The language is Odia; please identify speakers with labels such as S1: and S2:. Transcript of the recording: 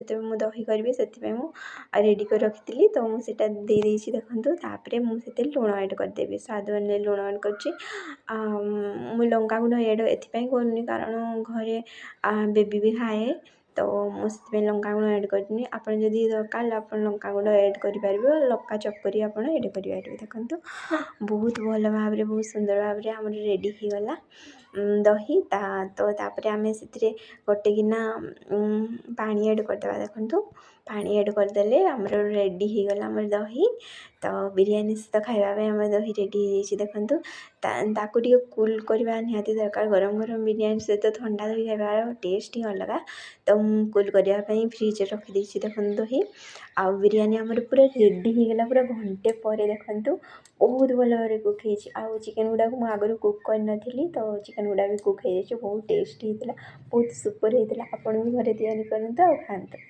S1: ଯେତେବେଳେ ମୁଁ ଦହି କରିବି ସେଥିପାଇଁ ମୁଁ ରେଡ଼ି କରି ରଖିଥିଲି, ତ ମୁଁ ସେଇଟା ଦେଇଦେଇଛି ଦେଖନ୍ତୁ। ତାପରେ ମୁଁ ସେଥିରେ ଲୁଣ ଆଡ଼୍ କରିଦେବି, ସ୍ୱାଦ ଅନୁଯାୟୀ ଲୁଣ ଆଡ଼୍ କରୁଛି। ଆଉ ମୁଁ ଲଙ୍କାଗୁଣ୍ଡ ଏଡ଼୍ ଏଥିପାଇଁ କରୁନି, କାରଣ ଘରେ ବେବି ବି ଖାଏ, ତ ମୁଁ ସେଥିପାଇଁ ଲଙ୍କାଗୁଣ୍ଡ ଆଡ଼୍ କରିନି। ଆପଣ ଯଦି ଦରକାର ଆପଣ ଲଙ୍କାଗୁଣ୍ଡ ଆଡ଼୍ କରିପାରିବେ, ଲଙ୍କା ଚପ୍ କରି ଆପଣ ଆଡ଼୍ କରିପାରିବେ। ଦେଖନ୍ତୁ, ବହୁତ ଭଲ ଭାବରେ, ବହୁତ ସୁନ୍ଦର ଭାବରେ ଆମର ରେଡ଼ି ହେଇଗଲା ଦହି। ତା ତ ତାପରେ ଆମେ ସେଥିରେ ଗୋଟେ ଗିନା ପାଣି ଆଡ଼୍ କରିଦେବା। ଦେଖନ୍ତୁ, ପାଣି ଆଡ଼୍ କରିଦେଲେ ଆମର ରେଡ଼ି ହେଇଗଲା ଆମର ଦହି। ତ ବିରିୟାନୀ ସହିତ ଖାଇବା ପାଇଁ ଆମର ଦହି ରେଡ଼ି ହେଇଯାଇଛି। ଦେଖନ୍ତୁ, ତାକୁ ଟିକେ କୁଲ୍ କରିବା ନିହାତି ଦରକାର। ଗରମ ଗରମ ବିରିୟାନୀ ସହିତ ଥଣ୍ଡା ଦହି ଖାଇବାର ଟେଷ୍ଟ ହିଁ ଅଲଗା। ତ ମୁଁ କୁଲ୍ କରିବା ପାଇଁ ଫ୍ରିଜ୍ରେ ରଖିଦେଇଛି। ଦେଖନ୍ତୁ, ଦହି ଆଉ ବିରିୟାନୀ ଆମର ପୁରା ରେଡ଼ି ହେଇଗଲା ପୁରା ଘଣ୍ଟେ ପରେ। ଦେଖନ୍ତୁ, ବହୁତ ଭଲ ଭାବରେ କୁକ୍ ହେଇଛି। ଆଉ ଚିକେନ୍ ଗୁଡ଼ାକୁ ମୁଁ ଆଗରୁ କୁକ୍ କରିନଥିଲି, ତ ଚିକେନ୍ ଗୁଡ଼ା ବି କୁକ୍ ହେଇଯାଇଛି। ବହୁତ ଟେଷ୍ଟି ହେଇଥିଲା, ବହୁତ ସୁପର୍ ହେଇଥିଲା। ଆପଣ ବି ଘରେ ତିଆରି କରନ୍ତୁ ଆଉ ଖାଆନ୍ତୁ।